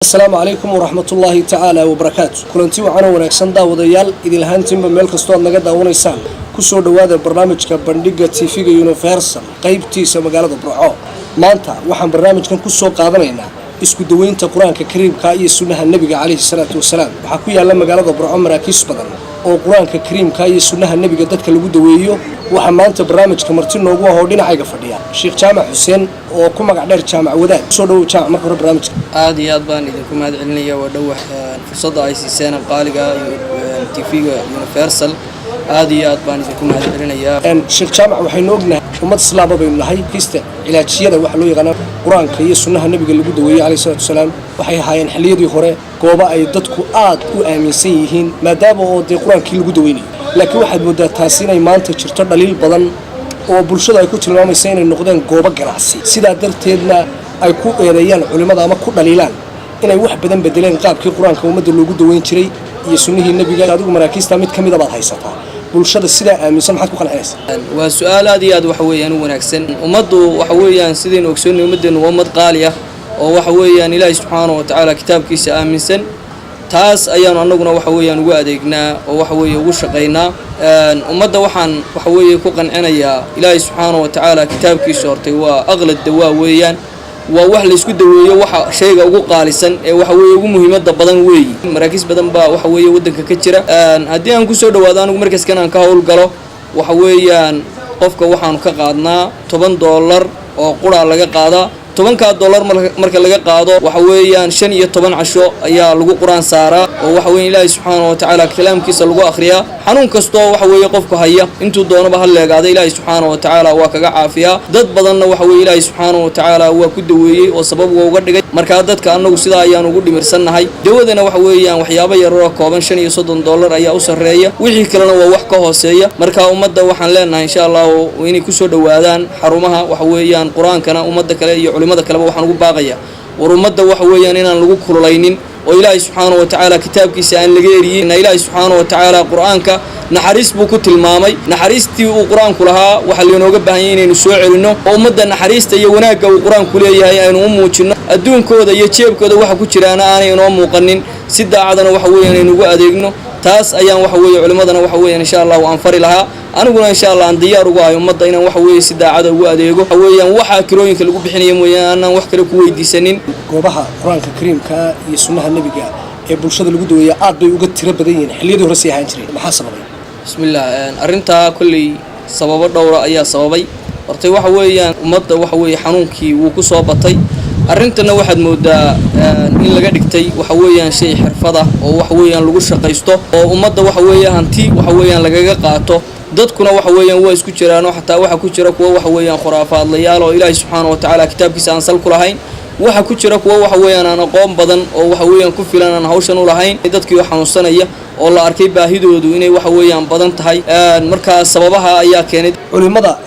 Asalaamu calaykum waraxmatullaahi tacaala wabarakaatu. Kulanti wacan oo wanaagsan, daawadayaal, idinlahaantiinba meel kastoo aad naga daawanaysaan, kusoo dhowaada barnaamijka Bandhiga TV-ga Universal, qaybtiisa magaalada Burco. Maanta waxaan barnaamijkan kusoo qaadanaynaa isku daweynta Qur-aanka Kariimka iyo sunnaha Nebiga calayhi salaatu wasalaam. Waxaa ku yaalla magaalada Burco maraakiis badan oo Qur-aanka Kariimka iyo sunnaha Nebiga dadka lagu daweeyo. Waxaa maanta barnaamijka marti noogu ah oo dhinacayga fadhiya Sheekh Jaamac Xuseen oo ku magac dheer Jaamac Wadaad. Kusoo dhowow, Jaamac, marka hore barnaamijka. Aada iyo aad baan idinku mahad celinaya. Waa dhowax fursadda ay siiseen qaaliga TV-ga Universal. Aada iyo aad baan idinku mahad celinayaa. Sheekh Jaamac, waxaynu ognahay ummad islaama baynu nahay. Kista cilaajiyada waxaa loo yaqaana Qur-aanka iyo sunnaha Nebiga lagu daweeyey calayhi salatu wasalaam waxay ahaayeen xilliyadii hore goobo ay dadku aad u aaminsan yihiin, maadaama oo dee Qur-aankii lagu daweynayo. Laakiin waxaad moodaa taasi inay maanta jirto dhaliil badan oo bulshada ay ku tilmaamaysa inay noqdeen goobo ganacsi, sidaa darteedna ay ku eedeeyaan culimmada ama ku dhaliilaan inay wax badan bedeleen qaabkii Qur-aanka ummadda loogu daweyn jiray iyo sunnihii Nebiga. Adigu maraakiista mid ka mida baad haysataa. Bulshada sidaa aaminsan maxaad ku qancinaysaa? Waa su-aal aad iyo aad waxa weeyaan u wanaagsan. Ummaddu waxa weeyaan, sidaynu ogsoonnay, ummaddeenu waa ummad qaali ah oo waxa weeyaan Ilaahi subxaanahu wa tacaala kitaabkiisa aaminsan. Taas ayaanu annaguna waxa weeyaan ugu adeegnaa oo waxa weeye ugu shaqaynaa. Ummadda waxaan waxa weeye ku qancinayaa Ilaahi subxaanahu wa tacaala kitaabkiisa hortay waa aqlad dawaa weeyaan, waa wax laysku daweeyo, waxa shayga ugu qaalisan ee waxa weeye ugu muhiimadda badan weeyi. Maraakiis badan baa waxa weeye waddanka ka jira. Haddii aan kusoo dhawaado, anigu markaskan aan ka howlgalo waxa weeyaan qofka waxaanu ka qaadnaa $10 oo quraa laga qaadaa. 10-kaa dollar marka laga qaado, waxa weeyaan 15 casho ayaa lagu Qur-aan saaraa oo waxa weya Ilaahi subxaana wa tacaala kalaamkiisa lagu akhriyaa. Xanuun kastoo waxa weeye qofku haya, intuu doonaba ha leegaada, Ilaahi subxaana wa tacaala waa kaga caafiyaa. Dad badanna waxa weye Ilaahi subxaana wa tacaala waa ku daweeyey oo sabab waa uga dhigay. Markaa dadka annagu sidaa ayaan ugu dhimirsannahay. Dawadana waxa weeyaan waxyaabo yararoo kooban, $35 ayaa u sarreeya, wixii kalena waa wax ka hooseeya. Marka ummadda waxaan leenahay, insha Allahu, inay kusoo dhowaadaan xarumaha waxa weeyaan Qur-aankana. Ummadda kale iyo culimada kaleba waxaan ugu baaqaya, war ummadda waxa weeyaan inaan lagu kululaynin oo Ilaahay subxaana wa tacaala kitaabkiisa aan laga eriyin. Ilaahay subxaana wa tacaala Qur-aanka naxariis buu ku tilmaamay. Naxariistii uu Qur-aanku lahaa waxaa laynooga baahanyay inaynu soo celinno oo ummadda naxariista iyo wanaagga uu Qur-aanku leeyahay aynu u muujinno. Adduunkooda iyo jeebkooda waxa ku jiraana aanay inoo muuqanin, si daacadana waxa weeyaan aynu ugu adeegno. Taas ayaan waxa weeye culimmadana waxa weeyaan insha Allahu aan fari lahaa. Aniguna insha Allah aan diyaar ugu ahay ummadda inaan waxa weeye si daacada ugu adeego. Waxa weeyaan waxaa kirooyinka lagu bixinaya mooyaane aanaan wax kale ku weydiisanin. Goobaha Qur-aanka Kariimka iyo sunnaha Nebiga ee bulshada lagu daweeya aad bay uga tiro badan yihiin xilliyadii hore sii ahaan jireen. Maxaa sababay? Bismillah. Arrintaa kolley sababo dhowra ayaa sababay. Hortay waxa weeyaan ummadda waxa weeye xanuunkii wuu ku soo batay. Arrintana waxaad moodaa in laga dhigtay waxa weeyaan shay xirfad ah oo waxa weeyaan lagu shaqaysto oo ummadda waxa weeye hanti waxa weeyaan lagaga qaato. Dadkuna waxa weeyaan waa isku jiraanoo xataa waxaa ku jira kuwa waxa weeyaan khuraafaadlayaal oo Ilaahay subxaana wa tacaala kitaabkiisa aan sal ku lahayn. Waxa ku jira kuwa waxa weeyaan aan aqoon badan oo waxa weeyaan ku filan aan hawshan u lahayn. Dadkii oo xanuunsanaya oo la arkay baahidoodu inay waxa weeyaan badan tahay, markaa sababaha ayaa keenay. Culimada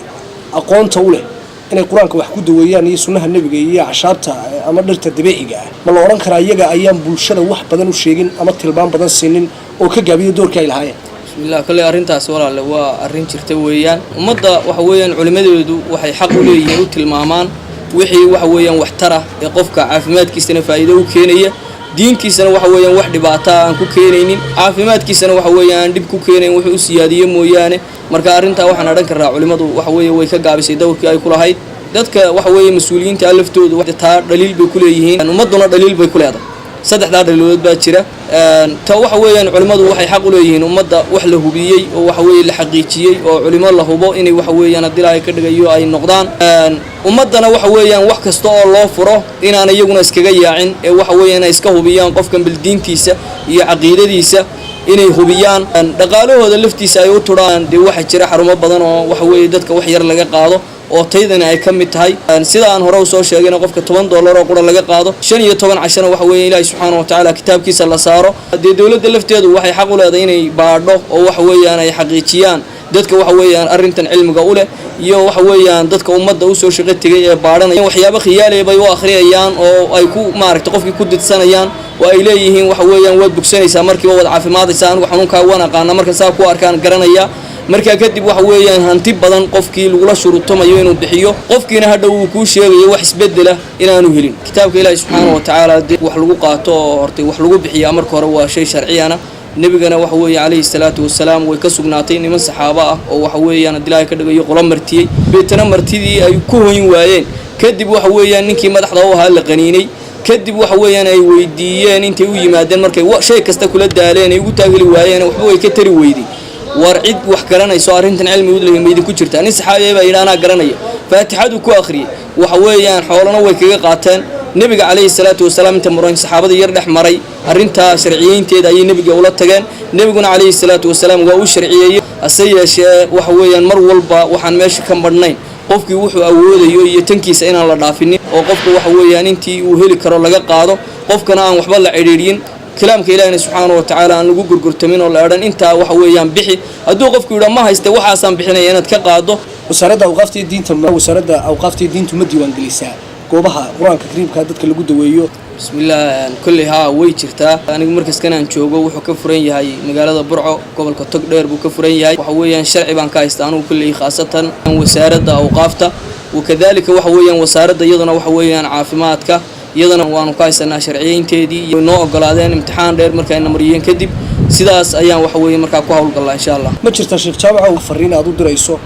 aqoonta u leh inay Qur-aanka wax ku daweeyaan iyo sunnaha Nebiga iyo acshaabta ama dhirta dabiiciga ah, ma la odhan karaa iyaga ayaan bulshada wax badan u sheegin ama tilmaam badan siinin oo ka gaabiyo doorkii ay lahaayeen? Bismillah. Kolley arrintaasi, walaale, waa arrin jirta weeyaan. Ummadda waxa weeyaan culimmadeedu waxay xaq u leeyihiin u tilmaamaan wixii waxa weeyaan waxtara ee qofka caafimaadkiisana faa'iido u keenaya, diintiisana waxa weeyaan wax dhibaataa aan ku keenaynin, caafimaadkiisana waxa weeyaan aan dhib ku keenayn, wuxuu u siyaadiye mooyaane. Marka arrintaa waxaan odhan karraa culimmadu waxa weeye way ka gaabisay dowrkii ay ku lahayd. Dadka waxa weeye mas-uuliyiinta laftoodu taa dhaliil bay ku leeyihiin, ummadduna dhaliil bay ku leedahay. Saddexdaa dhaliilood baa jira. Ta waxa weeyaan culimmadu waxay xaq u leeyihiin ummadda wax la hubiyey oo waxa weeye la xaqiijiyey oo culimo la hubo inay waxa weeyaan haddii Ilaahay ka dhigayo ay noqdaan. Ummaddana waxa weeyaan wax kasta oo loo furo inaan iyaguna iskaga yaacin ee waxa weeya inay iska hubiyaan qofkan bildiintiisa iyo caqiidadiisa inay hubiyaan, dhaqaalahooda laftiisa ay u turaan. Dee waxaa jira xarumo badan oo waxa weeye dadka wax yar laga qaado oo taydana ay ka mid tahay. Sida aan hore usoo sheegayna, qofka $10 oo qura laga qaado, 15 cashana waxa weeye Ilaahi subxaana wa tacaala kitaabkiisa la saaro. Dee dowladda lafteedu waxay xaq u leedahay inay baadho oo waxa weeyaan ay xaqiijiyaan dadka waxa weeyaan arrintan cilmiga u leh iyo waxa weeyaan dadka ummadda usoo shaqo tegay ee baadhanaya. Waxyaabo khiyaaliya bay u akhriyayaan oo ay ku maaragtay qofkii ku didsanayaan oo ay leeyihiin waxa weeyaan waad bogsanaysaa, markiiba waad caafimaadaysaa, anigu xanuunkaa waan aqaana, marka saa ku arkaan garanaya. Markaa kadib waxa weeyaan hanti badan qofkii lagula shuruutomayo inuu bixiyo, qofkiina hadhow uu kuu sheegayo wax isbedela inaanu helin. Kitaabka Ilaahi subxaana wa tacaala dee wax lagu qaato oo hortay wax lagu bixiyaa marka hore waa shay sharciyana. Nebigana waxa weeye calayhi salaatu wasalaam way ka sugnaatay niman saxaabo ah oo waxa weeyaan haddii Ilaahay ka dhigayo qolo martiyey, beetana martidii ay ku hoyn waayeen. Kadib waxa weeyaan ninkii madaxda u ahaa la qaniinay. Kadib waxa weeyaan ay weydiiyeen intay u yimaadeen, markay shay kasta kula daaleen ay ugu taageli waayeen, waxba way ka tari weyday, war cid wax garanayso arrintan cilmi u leeyahay ma idinku jirtaa? Nin saxaabiya baa yidhi anaa garanaya. Faatixadu ku akhriyey, waxa weeyaan xoolana way kaga qaateen. Nebiga calayhi salaatu wasalaam inta muran saxaabada yar dhex maray arrintaa sharciyeynteeda ayay nebiga ula tageen. Nebiguna calayhi salaatu wasalaam waa u sharciyeeyey. Hase yeeshee waxa weeyaan mar walba waxaan meesha ka madhnayn qofkii wuxuu awoodayo iyo tankiisa inaan la dhaafinin, oo qofka waxa weeyaan intii uu heli karo laga qaado, qofkana aan waxba la cidhiidhin, kalaamka Ilaahina subxaana wa tacaala aan lagu gurgurtamin oo la odhan intaa waxa weeyaan bixi. Hadduu qofku yidhaa ma hayste waxaasaan bixinaya, inaad ka qaado. Wasaaradda awqaafta iyo diinta, wasaaradda awqaafta iyo diintu ma diiwaangelisaa goobaha Qur-aanka Kariimka dadka lagu daweeyo? Bismillaah, kolley haa, way jirtaa. Anigu markaskan aan joogo wuxuu ka furan yahay magaalada Burco, gobolka Togdheer buu ka furan yahay. Waxa weeyaan sharci baan ka haysta anigu kolley, khaasatan wasaaradda awqaafta, wakadalika waxa weeyaan wasaaradda iyaduna waxa weeyaan caafimaadka, iyadana waanu ka haysanaa sharciyeynteedii iyo noo ogolaadeen imtixaan dheer markayna mariyeen kadib. Sidaas ayaan waxa weeye markaa ku howlgallaa insha Allah. Ma jirtaa, Sheekh Jaamaca, fariin aad u dirayso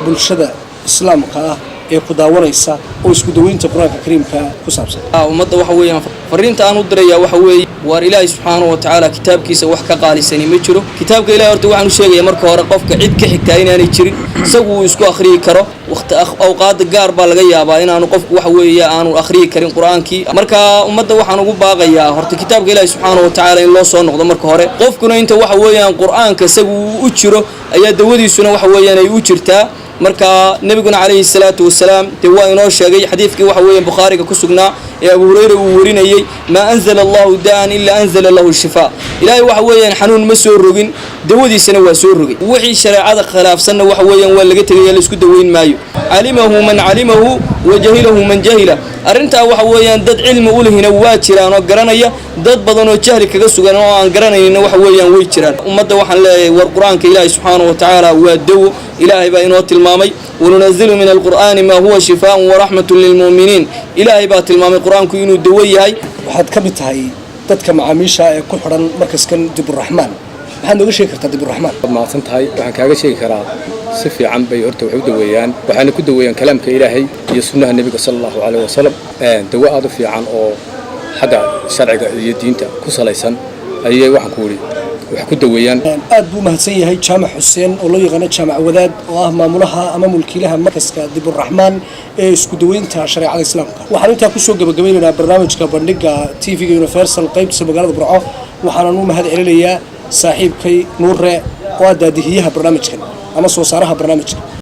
bulshada Islaamka ah ee ku daawanaysa oo isku daweynta Qur-aanka Kariimka ku saabsan? Ummadda waxa weeyaan fariinta aan u dirayaa waxa weeye, waar Ilaahay subxaanahu wa tacaala kitaabkiisa wax ka qaalisani ma jiro. Kitaabka Ilahay horta waxaan u sheegayaa marka hore qofka cid ka xigtaa inaanay jirin, isagu uu isku akhriyi karo. Waqti awqaada gaar baa laga yaabaa inaanu qofku waxa weeye aanu akhriyi karin Qur-aankii. Marka ummadda waxaan ugu baaqayaa horta kitaabka Ilaahay subxaanahu wa tacaala in loo soo noqdo marka hore. Qofkuna inta waxa weeyaan Qur-aanka isagu uu u jiro ayaa dawadiisuna waxa weeyaan ay u jirtaa. Marka nebiguna calayhi salaatu wasalaam dee waa inoo sheegay xadiidkii waxa weeyaan Bukhaariga ku sugnaa ee Abu Hurayra uu warinayey: "Maa anzala Allahu da'an ilaa anzala lahu shifaa." Ilaahay waxa weeyaan xanuun ma soo rogin, dawadiisana waa soo rogay. Wixii shareecada khilaafsanna waxa weeyaan waa laga tegaya, la isku daweyn maayo. Calimahu man calimahu wa jahilahu man jahila. Arrintaa waxa weeyaan dad cilmi u lehina waa jiraan oo garanaya, dad badan oo jahli kaga sugan oo aan garanaynin waxa weeyaan way jiraan. Ummadda waxaan leeyahay, war Qur-aanka Ilaahay subxaanahu wa tacaala waa dawo. Ilaahay baa inoo tilmaamay: "Wanunazilu min alqur'aani maa huwa shifaaun waraxmatun lilmu'miniin." Ilaahay baa tilmaamay Qur-aanku inuu dawo yahay. Waxaad ka mid tahay dadka macaamiisha ee ku xidhan markaskan Diburaxmaan. Maxaad nooga sheegi kartaa Diburaxmaan? Waad mahadsan tahay. Waxaan kaaga sheegi karaa si fiican bay horta wax u daweeyaan, waxaana ku daweeyaan kalaamka Ilaahay iyo sunnaha nebiga sala Allahu caleyh wasalam. Dawo aad u fiican oo xagga sharciga iyo diinta ku salaysan ayay waxaan ku yidhi wax ku daweeyaan. Aad buu mahadsan yahay Jaamac Xuseen oo loo yaqaano Jaamac Wadaad, oo ah maamulaha ama mulkiilaha markaska Diburaxmaan ee isku daweynta shareecada Islaamka. Waxaan intaa kusoo gabagabaynaynaa barnaamijka bandhiga TV-ga Universal qaybtiisa magaalada Burco. Waxaanan u mahad celinayaa saaxiibkay Nuure oo ah daadihiyaha barnaamijkan ama soo saaraha barnaamijka.